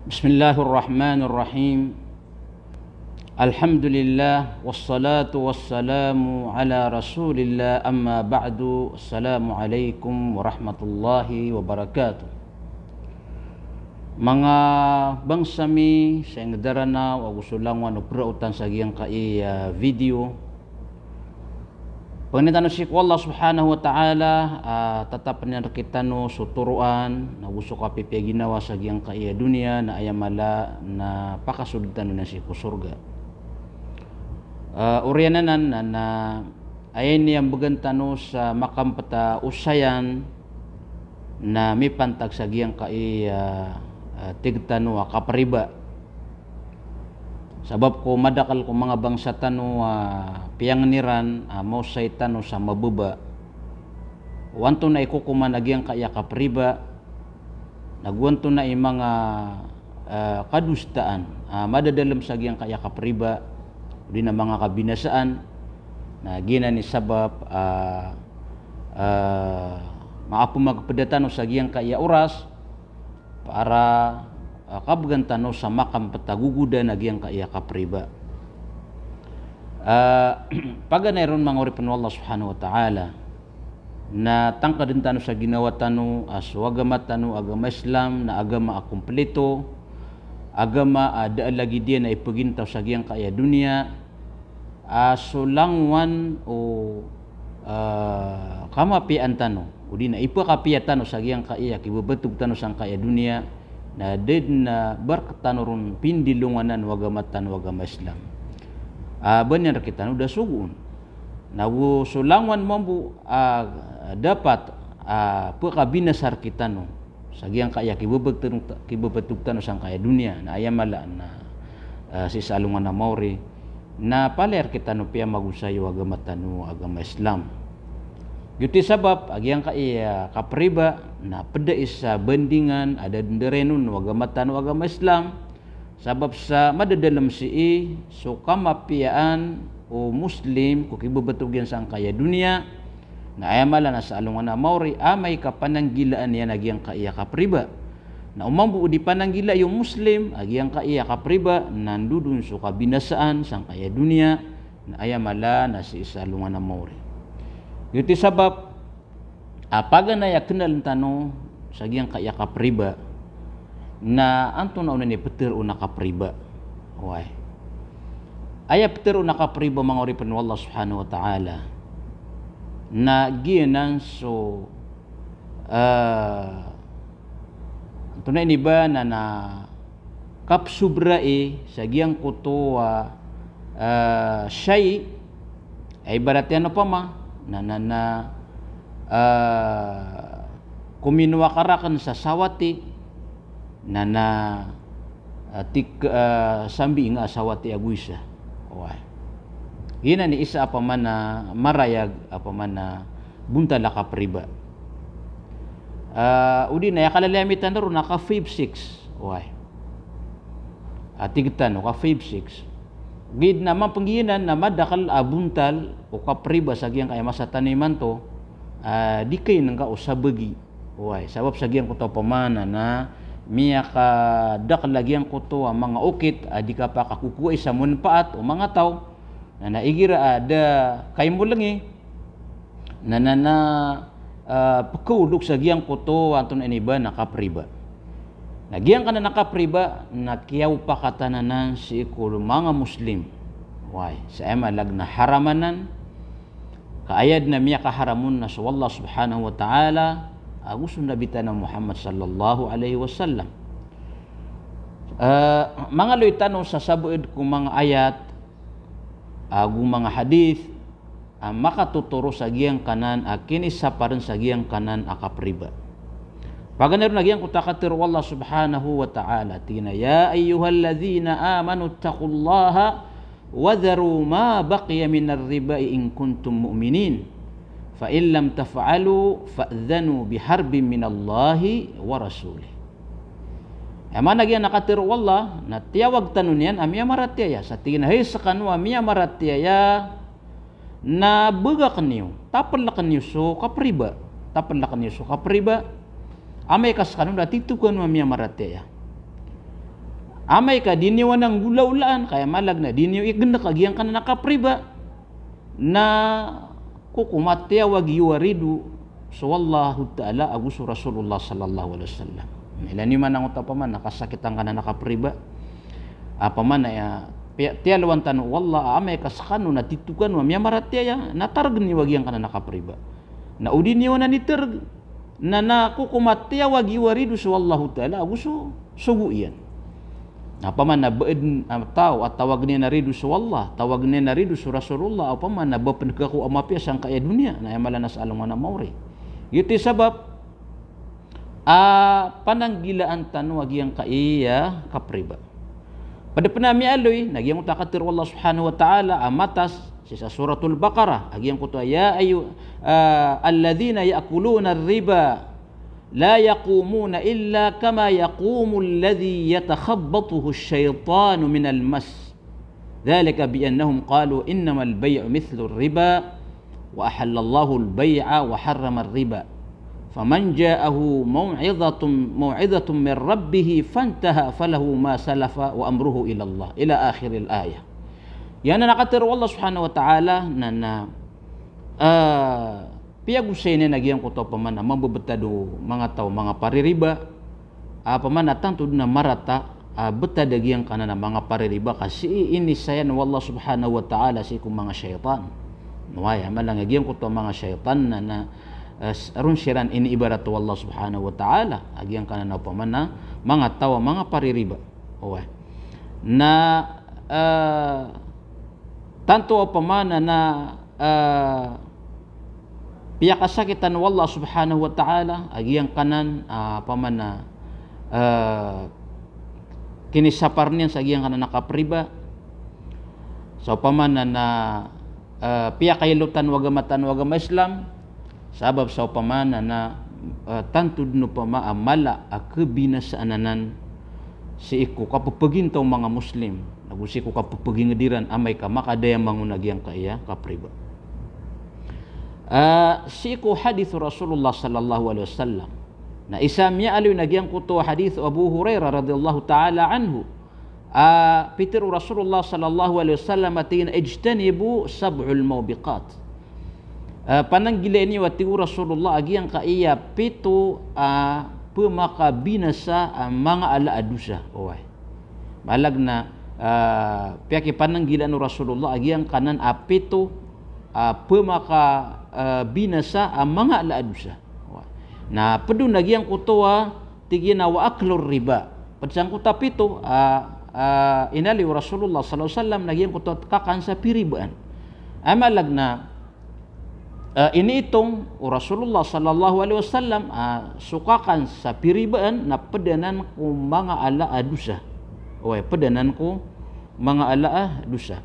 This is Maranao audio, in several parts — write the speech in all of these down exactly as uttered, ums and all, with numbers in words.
Bismillahirrahmanirrahim. Alhamdulillah, wassalatu wassalamu ala Rasulillah, amma ba'du. Assalamu alaikum warahmatullahi wabarakatuh. Manga bangsa mi sa ingd a Ranaw ago so langowan o praotan sa giyangkai a video. Pangnin tano sii ko Allah Subhanahu wa Ta'ala a tatapn iyan rkitano so toroan, na go so kapipiya ginawa sa giyangkai a doniya, na aya mala na pakasold tano niyan sii ko sorga. Ah, oriyan anan na, na aya iniyambagan tano sa makampet a osayan, na mipantag sa giyangkai a, ah, tig tano a kapriba. Sabap ko madakl ko manga bangsa tano a piyangn iran a maosay tano sa mababa. O antonaa i kokoman a giyangkai a kapriba, na go antonaa i manga, ah, kadosaan a madadalm sa giyangkai a kapriba, odi na manga kabinasaan, na giyanan i sabap a, ah, mapmagpda tano sa giyangkai a oras, para, ah, kabgan tano sa makampet a gogodan a giyangkai a kapriba. Ah, paganay ron manga oripn o Allah Subhanahu wa Ta'ala, na tangkdn tano sa ginawa tano a so agama tano, agama Islam, na agama a komplito, agama a da a lagid iyan a ipagintaw sa giyangkai a doniya, a so langowan o, ah, kamapiyaan tano, odi na ipakapiya tano sa giyangkai a kibabatog tano sangkai a doniya, na da dn a ba rktano ron pindilonganan o agama tano, agama Islam. Ah, ba niyan rkitano da sogoon. Na go so langowan mambo a dapat a pkabinasa rkitano sa giyangkai a kibabatog, kibabatog tano sangkai a doniya, na aya mala na, ah, sii sa alongan a maori, na palaya rkitano piyamagosay o agama tano, agama Islam. Giyoto i sabap a giyangkai a kapriba na pd a isa bandingan a da dn daren on o agama tano, agama Islam. Sabap sa madadalm sii so kamapiyaan o Muslim ko kibabatog iyan sangkai a doniya, na aya mala na sa alongan a maori amay ka pananggilaan iyan a giyangkai a kapriba. Na o mambo o di pananggilai o Muslim a giyangkai a kapriba, na ndodon so kabinasaan sangkai a doniya, na aya mala na sii sa alongan a maori. Giyoto i sabap a paganay a knaln tano sa giyangkai a kapriba, na antonaa onan i ptharoon a kapriba. Oway. Aya ptharoon a kapriba, manga oripn o Allah Subhanahu wa Ta'ala, na giyanan so, ah, antonaa ini ba na, na kapsobrai sa giyangkoto a, ah, shay, a ibarat iyan opama na, na, na, ah, kominowa ka rakn sa sawati, na, na, ah, tik, ah, sambi nga a sawati ago isa. Oway. Giyanan i isa a pman a marayag a pman a bontal a kapriba. Ah, odi na aya kalalayamin tano ron na ka five six. Oway. A tig tano ka five six. Giya na mambo pn giyanan na madakl a bontal o kapriba sa giyangkai a masa tano imanto, ah, di kayn nga o sabagi. Oway, sabap sa giyangkoto a pman a na miyakadakl a giyangkoto a manga okit a di kapakakokowai sa manpaat o manga taw, na, na igira a da kaymolngi, na, na, na, ah, pkaolog sa giyangkoto a antonaa ini ba na kapriba. Na giyangkanan a kapriba na kiyaopakatan anan sii ko manga Muslim. Oway, sa aya maana na haram anan, ka aya dn a miyakaharam on na so Allah Subhanahu wa Ta'ala ago so Nabi tano Muhammad sallallahu alaihi wasallam. Ah, mangaloy tano sa sabaad ko manga ayat ago manga hadith a makatotoro sa giyangkanan a kinisaparn sa giyangkanan a kapriba. Paganay ron a giyangkoto a katharo o Allah Subhanahu wa Ta'ala, tig iyan a, "Ya ayyuhalladhina amanu ittaqullaha wa dharu ma baqiya minar riba in kuntum mu'minin. Fa in lam taf'alu fa'dhanu biharbin minallahi wa rasulih." Aya maana giyanan a katharo o Allah, na tiyawag tano niyan a miyamaratiyaya. Sa tig iyan a, hay skano a miyamaratiyaya, na bgakn iyo, taplkn iyo so kapriba. Taplkn iyo so kapriba. Amay ka skano na tito kano a miyamaratiyaya. Amay ka di niyo anan nggolawlaan, ka aya maana na di niyo igendek a giyangkanan a kapriba, na kokomatiyawag iyo a rido so Allahu Ta'ala ago so Rasulullah sallallahu alaihi wasallam. Ilay niyo man angkoto a opama na kasakit angkanan a kapriba. Opama na aya, piya-, tiyalowan tano o Allah, amay ka sekano na tito kano a miyamaratiyaya, na taregen iyo a giyangkanan a kapriba. Na o di niyo anan itereg, na, na kokomatiyawag iyo a rido so Allahu Ta'ala ago so sogo iyan. Na opama na ba aden a taw a tawagen iyan a rido so Allah, tawagen iyan a rido so Rasulullah, opama na ba pen ka ko a mapiya sangkai a doniya, na aya maana na sa alongan a maori. Giyoto i sabap a pananggilaan tano a giyangkai a kapriba. Ped pen a miyaaloy, na giyangkoto a katero o Allah Subhanahu wa Ta'ala a matas, sii sa Suratul Baqarah, a giyangkoto a, ya ayu-, ah, alladhina ya'kuluna ar-riba la yaqumuna illa kama yaqumu alladhi yatakhabbathuhu ash-shaytanu minal mas. Dhalika bi annahum qalu innamal bay'u mithlu ar-riba wa ahallallahu al-bay'a wa harrama ar-riba. Faman ja'ahu maw'izatun, maw'izatun min rabbih fantaha falahu ma salafa wa amruhu ila Allah. Ila akhiril ayah. Aya na katero o Allah Subhanahu wa Ta'ala na, na, ah, piyagosay niyan a giyangkoto a opama na mambebetad o manga taw a manga paririba, a opama na tanto den a marata a betad a giyangkanan a manga paririba ka sii inisayan o Allah Subhanahu wa Ta'ala sii ko manga shaytan. Oway, aya maana na giyangkoto a manga shaytan na, na, eh, s-, ron siran iniibarat o Allah Subhanahu wa Ta'ala a giyangkanan a opama na manga taw a manga paririba. Oway. Na, eh, tanto a opama na, na, ah, piyakasakitan o Allah Subhanahu wa Ta'ala a giyangkanan, ah, opama na, ah, kinisapar niyan sa giyangkanan a kapriba. Sa opama na, na, ah, piyakailotan o agama tano a agama Islam, sabap sa opama na, na, ah, tanto den opama a mala a kebinasaan anan sii ko kapepegintaw o manga Muslim, nago sii ko kapepeginged iran amay ka makadayamang on a giyangkai a kapriba. Ah, sii ko hadith o Rasulullah sallallahu alaihi wasallam. Na isa a miyaaloy na giyangkoto a hadith o Abu Hurairah radhiyallahu ta'ala anhu. Ah, pitero o Rasulullah sallallahu alaihi wasallam a tig iyan a, "Ijtanibu sab'ul mubiqat." Ah, pananggilai niyo a tig o Rasulullah a giyangkai a pito a pemakabinasa a manga ala a dosa. Oway. Maana na, ah, piyakipananggilaan o Rasulullah a giyangkanan a pito a pemaka, ah, binasa a manga ala a dosa. Oway. Na ped on a giyangkoto a tig iyan a wa aklur riba. Ped sangkoto a pito a, ah, inaloy o Rasulullah sallallahu alaihi wasallam na giyangkoto a kakan sa piribaan. Aya maana na, ah, iniitong o Rasulullah sallallahu alaihi wasallam, ah, so kakan sa piribaan na ped anan ko manga ala a dosa. Oway, ped anan ko manga ala a dosa.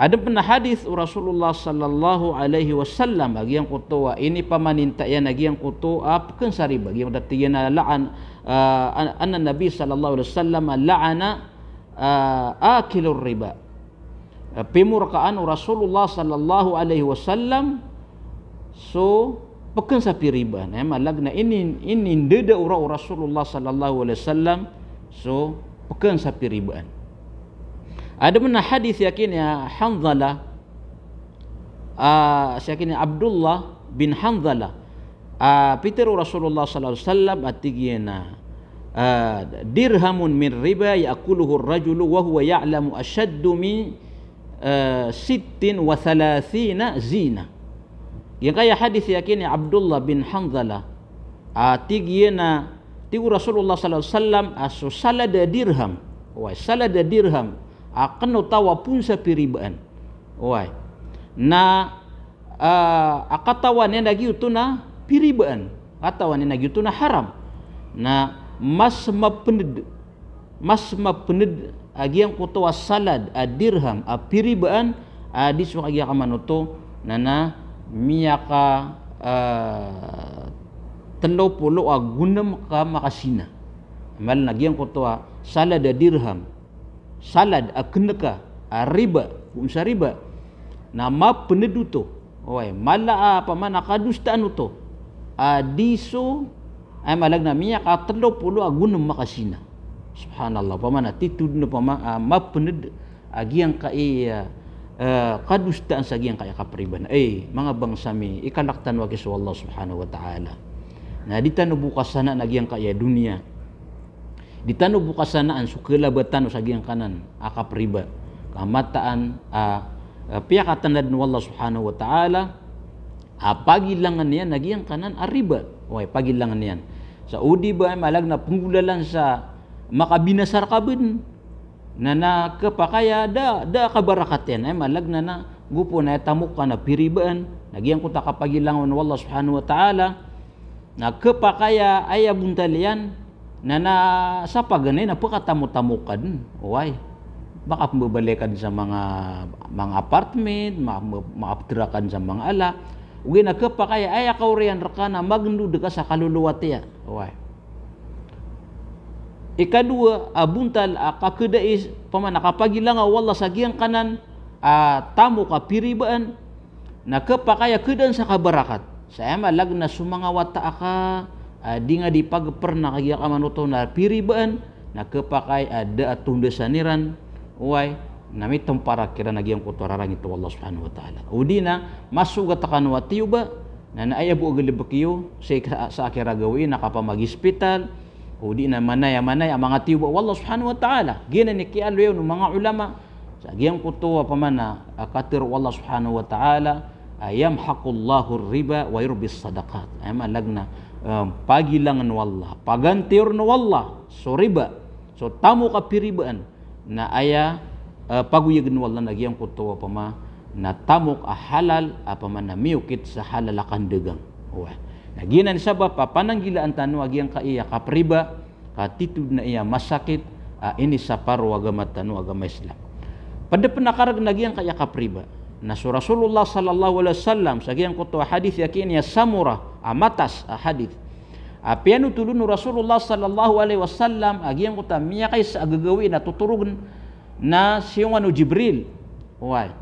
Aden pen a hadith o Rasulullah sallallahu alaihi wasallam a giyangkoto a inipamaninta iyan a giyangkoto a peken sa riba, giyangkoto a tig iyan a la'an, ah, an-, anna Nabi sallallahu alaihi wasallam la'ana, ah, akilur riba. Ah, pimorkaan o Rasulullah sallallahu alaihi wasallam so peken sa piribaan. Aya maana na ini, inindadaora o Rasulullah sallallahu alaihi wasallam so peken sa piribaan. Aden pen a hadith a giya ki Hanzalah, ah, a giya ki Abdullah bin Hanzalah. Ah, pitero o Rasulullah sallallahu alaihi wasallam a tig iyan a, ah, "Dirhamun min riba ya'kuluhu ar-rajulu wa huwa ya'lamu ashaddu min, ah, sittin wa thalathina zina." Giyangkaya hadith a giya ki Abdullah bin Hanzalah. Ah, tig iyan a, tig o Rasulullah sallallahu alaihi wasallam a so salad a dirham. Oway, salad a dirham a ken o taw a poon sa piribaan. Oway. Na, ah, a katawan iyan a giyoto na piribaan. Katawan iyan a giyoto na haram. Na mas mapened, mas mapened a giyangkoto a salad a dirham a piribaan a di so kagiya kamanoto na, na miyaka, ah, telo polo ago nem ka makasina. Maana na giyangkoto a salad a dirham, salad a keneka a riba, poon sa riba, na mapened oto. Oway, mala a opama na kadosaan oto a di so, aya maana na miyaka telo polo ago nem makasina. Subhanallah, opama na titho dn opama a mapnd a giyangkaya a kadosaan sa giyangkaya kapriba na. Ay, manga bangsa mi, ikalk tano aki so Allah Subhanahu wa Ta'ala. Na di tano bo kasanaan a giyangkaya doniya. Di tano bo kasanaan so kalaba tano sa giyangkanan a kapriba. Ka mataan a, a piyakatandad o Allah Subhanahu wa Ta'ala a pagilangan iyan a giyangkanan a riba. Oway, pagilangan iyan. Sa o di ba aya maana na penggolalan sa makabinasa rka bn. Na, na khapakay a da, da kabarakat iyan. Aya maana na, na gopo na aya tamok ka na piribaan, na giyangkoto a kapagilangan o Allah Subhanahu wa Ta'ala, na khapakay a aya bontal iyan, na, na sa paganay na pkatamotamok ka dn. Oway. Makapmbabalay ka dn sa manga, manga apartment, ma, ma, makaptera ka dn sa manga ala. Ogaid na khapakay a aya kaoriyan rka na magndod ka sa kalolowat iyan. Oway. Ikadowa a bontal a kakhdai, opama na kapagilangan o Allah sa giyangkanan a tamok a piribaan, na khapakay a khdaan sa kabarakat. Sa aya maana na so manga wata aka a di nga di pagpr na kagiya kamanoto na piribaan, na khapakay a da a tondasan iran, oway, na mitomparak iran a giyangkoto a rarangit o Allah Subhanahu wa Ta'ala. O di na masogat kano a tiyoba, na, na aya bo a galbk iyo sa, sa akira gawii na kapamagispital, o di na manaya-manaya a manga tiyoba o Allah Subhanahu wa Ta'ala. Giyanan i kiyaaloya o manga ulama sa giyangkoto a opama na a katharo o Allah Subhanahu wa Ta'ala a, "Yamhaqullahu riba wa yurbis sadaqat." Aya maana na, em, pagilangan o Allah, pagantiyorn o Allah so riba, so tamok a piribaan, na aya, eh, pagoyagn o Allah na giyangkoto a opama na tamok a halal, a opama na miyokit sa halal a kandagang. Oway. Na giyanan i sabap a pananggilaan tano a giyangkaya kapriba, ka titho dn aya masakit a inisapar o agama tano a agama Islam. Pd pn a kargn a giyangkaya kapriba. Na so Rasulullah sallallahu alaihi wasallam sa giyangkoto a hadith a kiniya Samurah a matas a hadith. A piyanothol o Rasulullah sallallahu alaihi wasallam a giyangkoto a miyakaisa a gagawii na totorogn na siyongan o Jibril. Oway.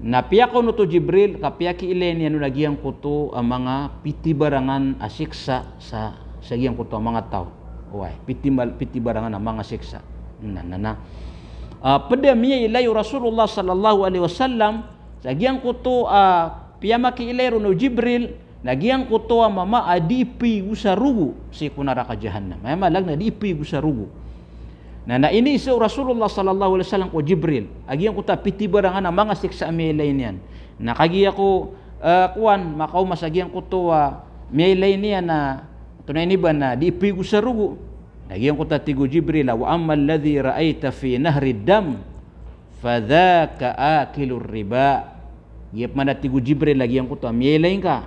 Na piyakaonot o Jibril, ka piyakiilay niyan on a giyangkoto a manga pitibarangan a siksa sa, sa giyangkoto a manga taw. Oway. Pitimal-, pitibarangan a manga siksa. Na, na, na. Ah, pd a miyailay o Rasulullah sallallahu alaihi wasallam sa giyangkoto a piyamakiilay ron o Jibril, na giyangkoto a mama a di ipigo sa rogo sii ko naraka Jahannam. Aya maana na di ipigo sa rogo. Na, na iniisa o Rasulullah sallallahu alaihi wasallam ko Jibril a giyangkoto a pitibarangan a manga siksa a miyailay niyan. Na kagiya ko, eh, kowan, makaoma sa giyangkoto a miyailay niyan na, antonaa ini ba, na di ipigo sa rogo. Na giyangkoto a tig o Jibril a, "Wa ammal ladhi ra'aita fi nahri dam, fadhaka akilur riba." Giya pman a tig o Jibril a giyangkoto a miyailay ngka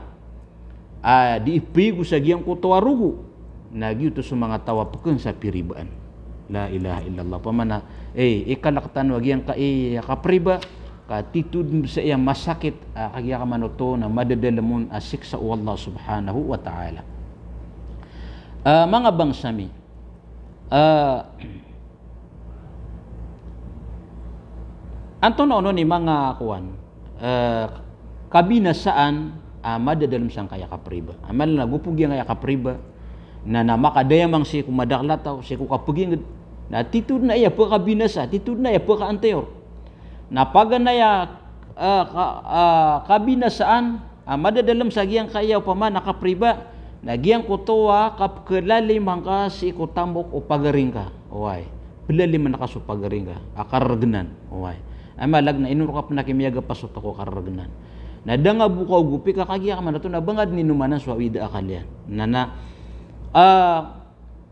a di ipigo sa giyangkoto a rogo, na giyoto so manga taw a pkn sa piribaan. La ilaha illallah. Opama na, eh, ikalk tano a giyangkaya kapriba, ka titho dn sa aya masakit a kagiya kamanoto na madadalm on a siksa o Allah Subhanahu wa Ta'ala. Ah, manga bangsa mi, Eh, antonaa onon i manga kowan, eh, kabinasaan a madadalm sangkaya kapriba. Aya maana na gopo giyangkaya kapriba na, na makadayamang sii ko madakl a taw, sii ko kapagingd. Na titho dn aya pkabinasa, titho dn aya pkaantayor. Na paganay a, ah, ka-, ah, kabinasaan a madadalm sa giyangkaya opama na kapriba, na giyangkoto a kapkhalaliman ka sii ko tamok o pagari ngka. Oway. Plalaliman ka so pagari ngka a kargnan. Oway. Aya maana na ino rka pn a kimiyagapa so tako kargnan. Na da nga bo kaogopi ka kagiya kamanoto na ba nga dn inomanan so awid a akal iyan. Na, na, ah,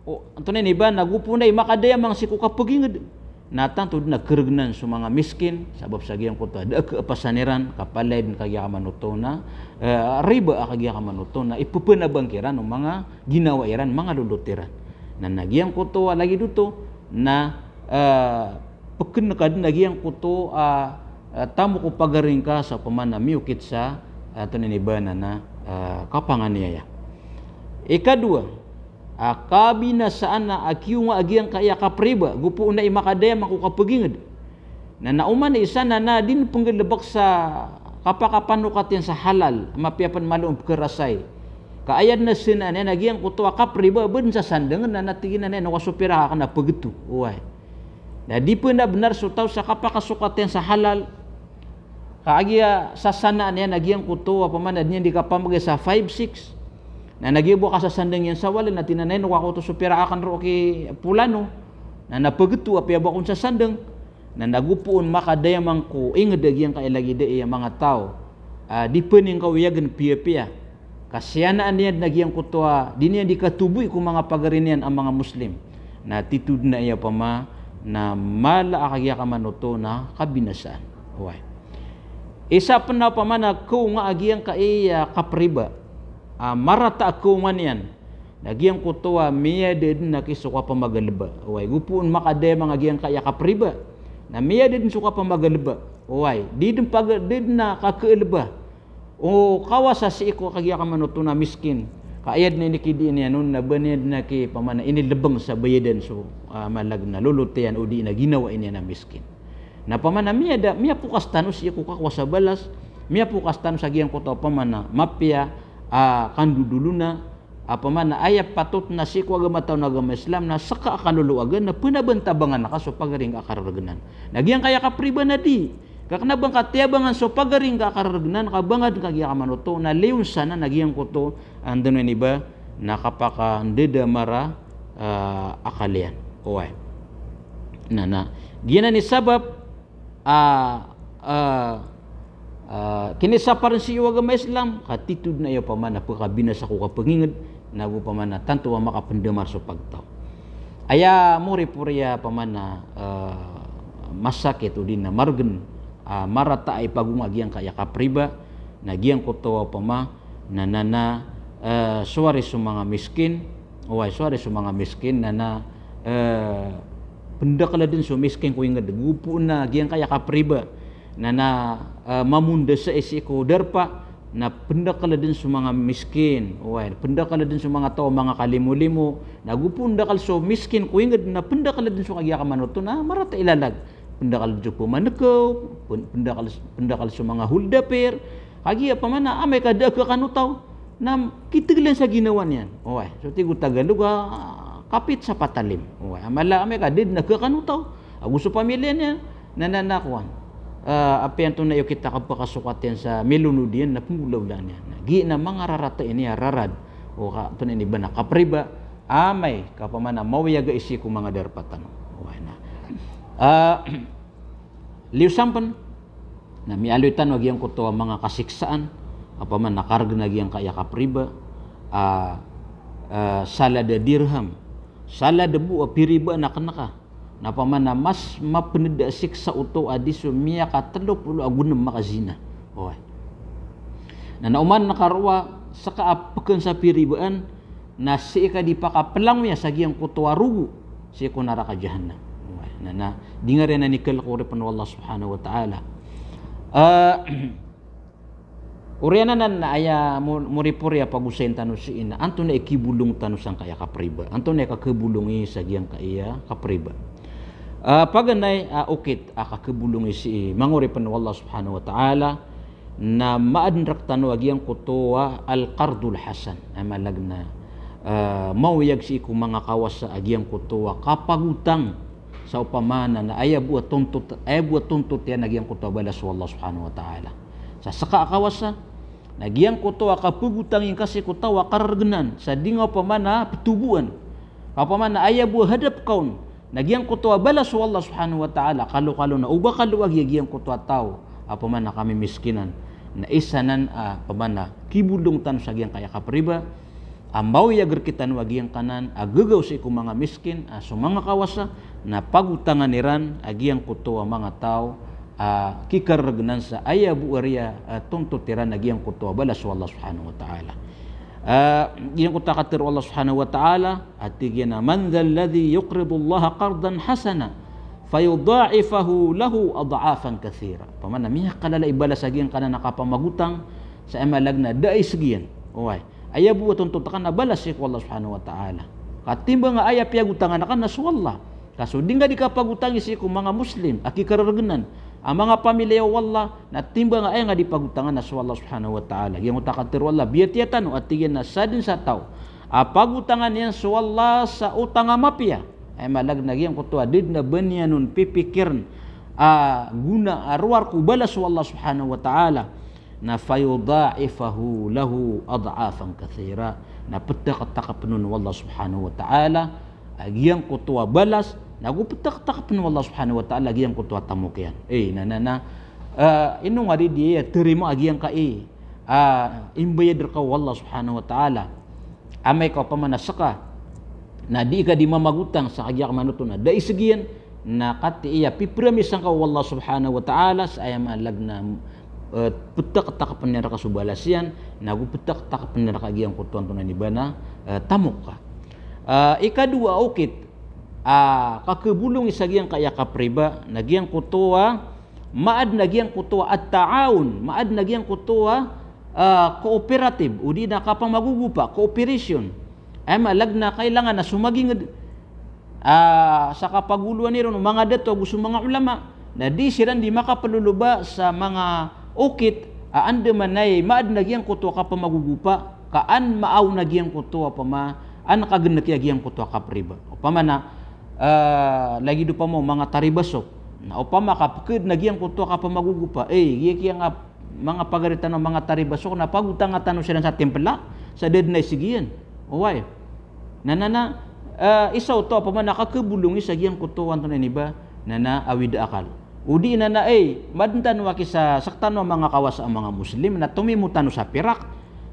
O, antonaa ini ba, na gopo na i makadayamang sii ko kapagingd. Na tanto dn a kargnan so manga miskin, sabap sa giyangkoto a da a kaapasan iran, ka palaya dn kagiya kamanoto na, eh, riba a kagiya kamanoto na ippanabang kiran o manga ginawa iran, manga lolot iran. Na, na giyangkoto a lagid oto, na, eh, pkn ka dn a giyangkoto a, eh, tamok o pagari ngka sa opama na miyokit sa, eh, antonaa ini ba na, na, eh, kapanganiyaya. Ikadowa, a kabinasaan a kiyonga a giyangkaya kapriba, gopo na i makadayamang ko kapagingd. Na, na oman i isa na, na di pnggalbk sa kapakapanokat iyan sa halal, mapiya pn malo pkharasay. Ka aya dn a sanaan iyan a giyangkoto a kapriba a ba dn sasandngn na, na tig iyan a, "Ino ka so pirak akn a pgto?" Oway. Na di pn a bnar so taw sa kapakasokat iyan sa halal. Ka agiya sasanaan iyan a giyangkoto a pamana di niyan di kapamgay sa five, six. Na, na giya bo kasasandng iyan sa walay na tig iyan a, "Ino ka koto so pirak akn roo ki polano? Na, na pgto apiya ba kon sasandng." Na, na go poon makadayamang ko ingd a giyangkai a lagid aya a manga taw a di pn ingkaoyagn piyapiya. Ka siyanaan iyan dn a giyangkoto a di niyan di katoboy ko manga pagari niyan a manga Muslim. Na titho dn aya pamana mala a kagiya kamanoto na kabinasaan. Oway. Isa pn a pamana kaonga a giyangkai a kapriba a marata a kaonga niyan. Na giyangkoto a miyada dn a ki so kapamagalba. Oway, go poon makadayamang a giyangkai a kapriba na miyada dn so kapamagalba. Oway, di dn paga-, di dn a kakaalba o kawasa sii ko kagiya kamanoto na miskin. Ka aya dn a inikidi niyan on na ba niyan dn a ki pamana inilbng sa bayadan so, ah, malag na lolot iyan odi na ginawai niyan a miskin. Na pamana miyada, miyapokas tano sii ko kakowa sa balas, miyapokas tano sa giyangkoto a pamana mapiya a kandodolona, a pamana aya patot na sii ko agama tano a agama Islam na ska a kaloloagan na pn a ba dn tabangan ka so pagari ngka a karargnan. Na giyangkai a kapriba na di. Ka kna ba ngka tiyabangan so pagari ngka a karargnan, ka ba ngka dn kagiya kamanoto na liyon sanan a giyangkoto a anda niyan i ba na kapakandadamar a, ah, akal iyan. Oway. Na, na giyanan i sabap a, ah, ah, kinisaparn sii o agama Islam, ka titho dn aya pamana pkabinasa ko kapangingd, na go pamana tanto a makapndamar so pagtaw. Aya moripori a pamana, ah, masakit odi na margn, ah, marata a ipagonga giyangkai a kapriba, na giyangkoto a pama, na, na, na, eh, sowari so manga miskin, oway, sowari so manga miskin, na, na, eh, pndakla dn so miskin ko ingd, go poon a giyangkai a kapriba, na, na, eh, mamondasai sii ko darpa, na pndakla dn so manga miskin, oway, pndakla dn so manga taw a manga kalimolimo, na go poon dakl so miskin ko ingd, na pndakla dn so kagiya kamanoto na marata i lalag. Pndakl dn so pmankaw, pn-, pndakl, pndakl so manga holdapir, kagiya pamana amay ka da a kakanotaw na kitglan sa ginawa niyan. Oway, so tig o Tagalog a kapit sa patalim. Oway, a mala amay ka da dn a kakanotaw ago so pamilya niyan, na, na, na kowan. Ah, apiya antonaa i okit a kapakasokat iyan sa milonod iyan na pnggolawlaan iyan. Na giya na manga rarata ini a rarad o ka, antonaa ini ba na kapriba, amay ka pamana maoyaga i sii ko manga darpa tano. Oway na. Ah, liyo sampn, na miyaaloy tano a giyangkoto a manga kasiksaan a pamana kargn a giyangkai a kapriba, ah, ah, salad a dirham, salad bo a piribaan akn ka, na pamana mas mapnd a siksa oto a di so miyakatlo polo ago nm a kazina. Oway. Na, na oman ka roo a ska a pkn sa piribaan, na sii ka di pakaplangoya sa giyangkoto a rogo sii ko naraka Jahannam. Na, na di ngka riyan a nikalk o oripn o Allah Subhanahu wa Ta'ala. Ah, oriyan anan na aya mo-, moripori a pagosayn tano sii na antonaa i kibolong tano sangkai a kapriba, antonaa i kakabolongi sa giyangkai a kapriba. Ah, paganay a okit a kakabolongi sii manga oripn o Allah Subhanahu wa Ta'ala, na maadn rktano a giyangkoto a al-qardul hasan. Aya maana niyan na, eh, maoyag sii ko manga kawasa a giyangkoto a kapagotang sa opama na, na aya bo a tontot, aya bo a tontot iyan a giyangkoto a balas o Allah Subhanahu wa Ta'ala. Sa ska a kawasa, na giyangkoto a kapagotang ingka sii ko taw a karargnan, sa di nga opama na ptoboan. Ka opama na aya bo a hadap ka on, na giyangkoto a balas o Allah Subhanahu wa Ta'ala, kalokalo na o ba kaloagi a giyangkoto a taw a pamana kamimiskinan. Na isa nan a pamana kibolong tano sa giyangkaya kapriba a maoyag rktano a giyangkanan a gagaw sii ko manga miskin, a so manga kawasa, na pagotangan iran a giyangkoto a manga taw a kikarargnan sa aya bo a riya, a, tontot iran a giyangkoto a balas o Allah Subhanahu wa Ta'ala. A, giyangkoto a katharo o Allah Subhanahu wa Ta'ala, a tig iyan a, "Man dhal ladhi yuqridullaha qardan hasana, fayudha'ifahu lahu adha'afan kathira." Pamana, miyakalala i balas a giyangkanan a kapamagotang, sa aya maana niyan na da a isg iyan. Oway. Aya bo a tontot ka na balas sii ko Allah Subhanahu wa Ta'ala. Katimbang a aya piyagotangan ka na so Allah. Ka so di nga di kapagotangi sii ko manga Muslim a kikarargnan, a manga pamilya o Allah, na timbang a aya nga di pagotangan na so Allah subhanahu wa ta'ala. Giyangkoto a katharo o Allah, biyatiya tano a tig iyan a sadn sa taw a pagotangan iyan so Allah sa otang a mapiya, aya maana na giyangkoto a da dn a ba niyan on pipikirn a gona a rowar ko balas o Allah subhanahu wa ta'ala, na fayudha'ifahu lahu adh'afan kathira, na ptaktakpn on o Allah subhanahu wa ta'ala a giyangkoto a balas, na go ptaktakpn o Allah subhanahu wa ta'ala a giyangkoto a tamok iyan. Eh, na, na, na, ah, ino nga di di aya tarimaa a giyangkai a imbayad rka o Allah subhanahu wa ta'ala. Amay ka opama na ska na di ka di mamagotang sa kagiya ka manoto na da i sgiyan, na katii a pipramisan ka o Allah subhanahu wa ta'ala sa aya maana na, eh, ptaktakpn iyan rka so balas iyan, na go ptaktakpn iyan rka giyangkoto antonaa ini ba na, eh, tamok ka. Eh, ikadowa a okit a kakhabolongi sa giyangkaya kapriba na giyangkoto a maadn a giyangkoto a at-ta'awun, maadn a giyangkoto a, ah, cooperative, odi na kapamagogopa, cooperation. Aya maana na kailangan a so magingd, ah, sa kapagoloan iron o manga dato ago so manga ulama, na di siran di makaploloba sa manga okit a andamanaya i maadn a giyangkoto a kapamagogopa, ka an maaw na giyangkoto a opama, an kagnki a giyangkoto a kapriba. Opama na, ah, lagid opama o manga taribasok. Na opama ka pkhaadn a giyangkoto a kapamagogopa, eh, giya kiya nga manga pagari tano a manga taribasok na pagotanga tano siran sa timpla, sa da dn a i sgiyan. Oway. Na, na, na, eh, isa oto a opama na kakhabolongi sa giyangkoto antonaa ini ba, na, na awid a akal. Odi na, na, eh, maadn tano a kisa, sktano a manga kawasa a manga Muslim, na tomimo tano sa pirak.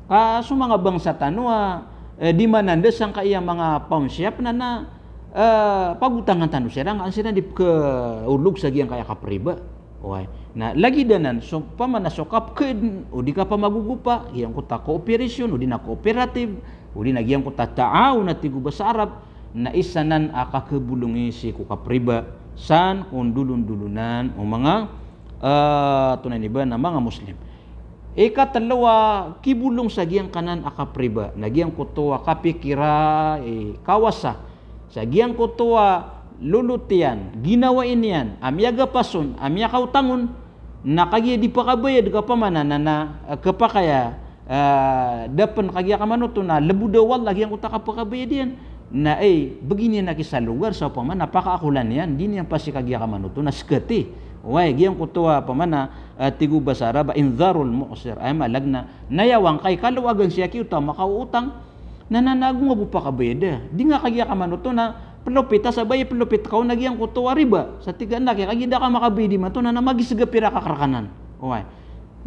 Ka so manga bangsa tano a, eh, di mananda sangkaya manga pawn shop na, na, eh, pagotangan tano siran, an siran di pkhaolog sa giyangkaya kapriba. Oway. Na lagid anan, so opama na so kapkhaadn, odi kapamagogopa, giyangkoto a cooperation, odi na cooperative, odi na giyangkoto a ta'awun a tig o basa Arab, na isa nan a kakhabolongi sii ko kapriba, san ko ndolondolonan o manga, eh, antonaa ini ba na manga Muslim. Ikatlo a kibolong sa giyangkanan a kapriba, na giyangkoto a kapikira, eh, kawasa, sa giyangkoto a lolot iyan, ginawai niyan, a miyagapas on, a miyakaotang on, na kagiya di pakabayad ka opama na, na, na, eh, khapakay a, eh, da pn kagiya ka manoto na lbod o Allah giyangkoto a kapakabayad iyan. Na, eh, bgi niyan a kisa logar sa opama na pakaakolan iyan, di niyan pasi kagiya ka manoto na skati. Oway, giyangkoto a opama na, eh, tig o basa Arab a indharul mu'sir. Aya maana na, na aya wangkai kaloagan sii a kiyoto a makaootang. Na, na, na ago nga bo pakabayada. Di nga kagiya ka manoto na plopita sa baya plopit ka on a giyangkoto a riba. Sa tig a na kagiya da ka makabayad imanto na, na magisga pirak ka rkanan. Oway.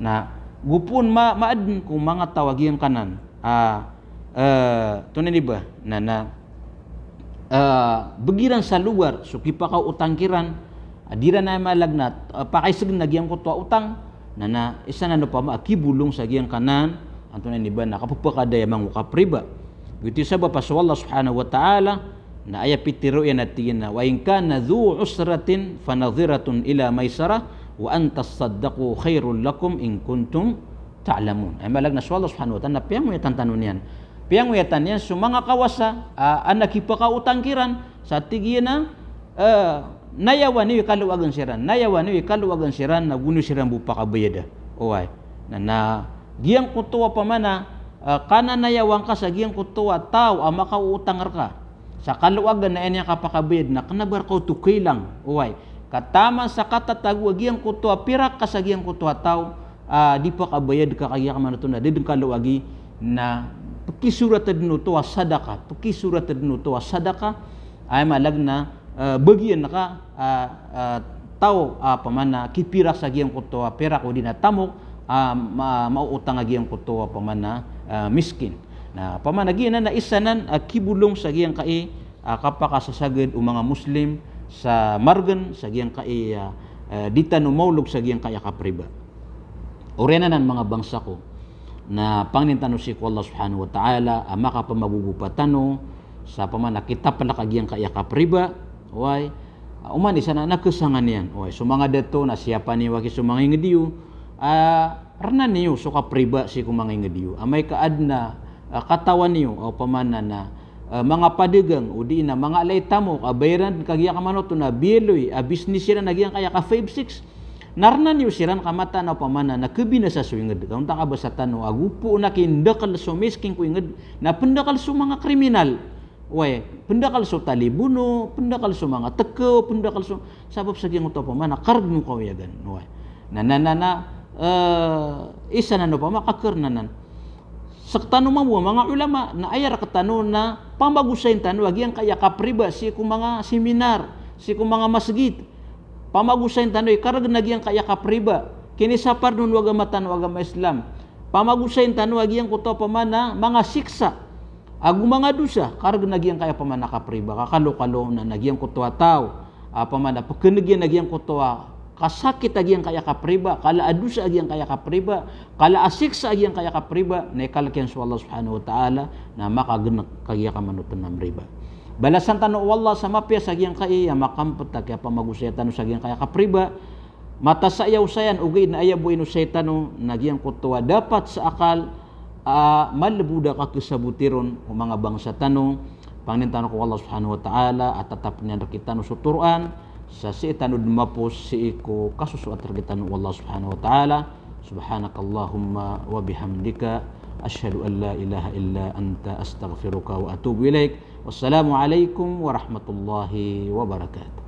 Na go pn ma, maadn ko manga taw a giyangkanan a, eh, antonaa ini ba, na, na, eh, bgi ran sa logar so kipakaotang kiran, a di ran aya maana na, eh, pakaisgn a giyangkoto a otang, na, na isa nan opama a kibolong sa giyangkanan antonaa ini ba na kapphakadaya mambo ko kapriba. Giyoto i sabap a so Allah subhanahu wa ta'ala na aya pitharo iyan a tig iyan a, "Wa in kana dhu usratin fanadhiratun ila maisarah, wa an tasaddaqu khairul lakum in kuntum ta'lamun." Aya maana na so Allah subhanahu wa ta'ala na piyangoyatan tano niyan. Piyangoyatan iyan so manga kawasa a, a kipakaotang kiran, sa tig iyan a, eh, nayawa niyo i kaloagan siran, nayawa niyo i kaloagan siran, na go niyo siran bo pakabayada. Oway. Na, na giyangkoto a opama na, eh, kananayawa ngka sa giyangkoto a taw a makaootang rka sa kaloagan na aya niyan kapakabayad na kna ba rka oto khailang. Oway. Ka taman sa katatago a giyangkoto a pirak ka sa giyangkoto a taw a di pakabayad ka kagiya ka manoto na da dn kaloagi, na pkisorat dn oto a sadaka, pkisorat dn oto a sadaka, aya maana na, eh, bagian ka, eh, eh, taw a opama na kipirak sa giyangkoto a pirak odi na tamok a ma, maootang a giyangkoto a opama na, eh, miskin. Na opama na giyanan na isa nan a kibolong sa giyangkai a kapakasasagad o manga Muslim sa margn sa giyangkai a, eh, di tano maolog sa giyangkai a kapriba. Oriyan anan manga bangsa ko, na pangnin tano sii ko Allah subhanahu wa ta'ala a makapamagogopa tano sa opama na kitaplak a giyangkai a kapriba. Oway. Oman i isa na, na khasangan iyan. Oway, so manga dato na siyapa niyo aki so manga ingd iyo, ah, rna niyo so kapriba sii ko manga ingd iyo. Amay ka adn a, ah, katawan iyo, opama na, na, ah, manga padagang, odi na manga alay tamok a bayaran dn kagiya ka manoto na biyaloy a business iran a giyangkaya ka five six. Narna niyo siran ka mataan a opama na kabinasa so inged. Ka onta ka basa tano a gopo na kindakel so miskin ko inged, na pendakel so manga kriminal. Oway, pendakel so talibono, pendakel so manga tekew, pendakel so, sabap sa giyangkoto opama na kareg o kawiyagan. Oway. Na, na, na, na, eh, isa nan opama kaker nanan. Sektano mambo a manga ulama, na aya rektano na pamagosayin tano a giyangkaya kapriba sii ko manga seminar, sii ko manga masgit. Pamagosayin tano, ikareg na giyangkaya kapriba. Kinisapar on o agama tano a agama Islam. Pamagosayin tano a giyangkoto opama na manga siksa ago manga dosa, kareg na giyangkaya opama na kapriba. Ka kalokalo na, na giyangkoto a taw a opama na pekeneg iyan a giyangkoto a kasakit a giyangkaya kapriba, kala a dosa a giyangkaya kapriba, kala a siksa a giyangkaya kapriba, na ikalek iyan so Allah Subhanahu wa Ta'ala, na makagenek ka giyangkaya manoten a mriba. Balasan tano o Allah sa mapiya sa giyangkaya, makampet a kiyapamagosaya tano sa giyangkaya kapriba. Mataan sa aya osayan, ogaid na aya bo inosay tano, na giyangkoto a dapat sa akal, a malebod a kakesaboti ron o manga bangsa tano. Pangnin tano ko Allah Subhanahu wa Ta'ala a tatapen iyan rekitano so toroan, sa sii tano den mapos sii ko kasosoat rekitano o Allah Subhanahu wa Ta'ala. Subhanakallahumma wa bihamdika, ashhadu an la ilaha illa anta, astaghfiruka wa atubu ilaik. Wassalamu alaikum warahmatullahi wabarakatuh.